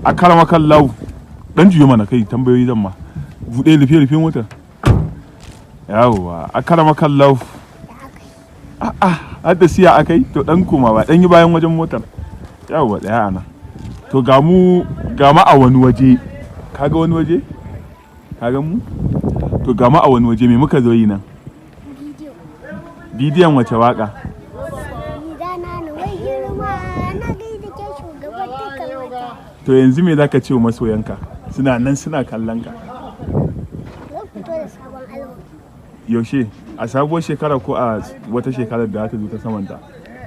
A karamakallahu, dan juyo mana kai, tambayoyi zan ma. Buɗe, rufe, rufe motar. Yawwa, a karamakallahu. A'a, har da siya akai. To, dan koma ba, dan yi bayan wajen motar. Yawwa, tsaya ana. To, ga mu, ga mu a wani waje. Kaga wani waje? Kaga mu? To, ga mu a wani waje, me muka zo yi nan? Bidiyo. Bidiyon wace waka? Gidana na wai girma, na gaida ke shugaban dukkan mata. To, yanzu me zaka ce wa masoyanka? Suna nan suna kallon ka. Zan fito da sabon album. Yaushe? A sabuwar shekara ko a wata shekarar da za ta zo ta samanta?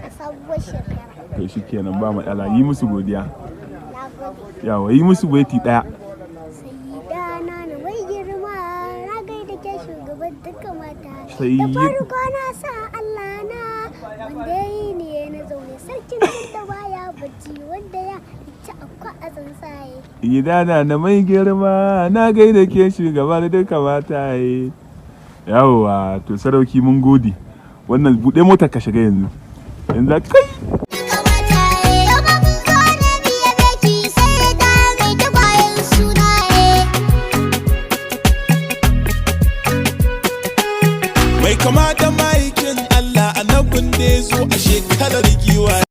A sabuwar shekara. To, shikenan, ba matsala. Yi musu godiya. Na gode. Yawa, yi musu baiti daya. Sayyidana na wai girma, na gaida ke shugaban dukkan mata. Da farko na sa Allah na wanda ya yi ni na zaune, sarkin da baya bacci, wanda ya ci akwa a tsuntsaye. Gidana na mai girma, na gaida ke shugabar duka mataye. Yawwa, to sarauki, mun gode. Wannan, buɗe motar ka shiga yanzu. Yanzu kai. Kamata biya beki sai da mai tagwayen sunaye. Mai kama da ma'aikin Allah, annabin da ya zo a shekarar giwa.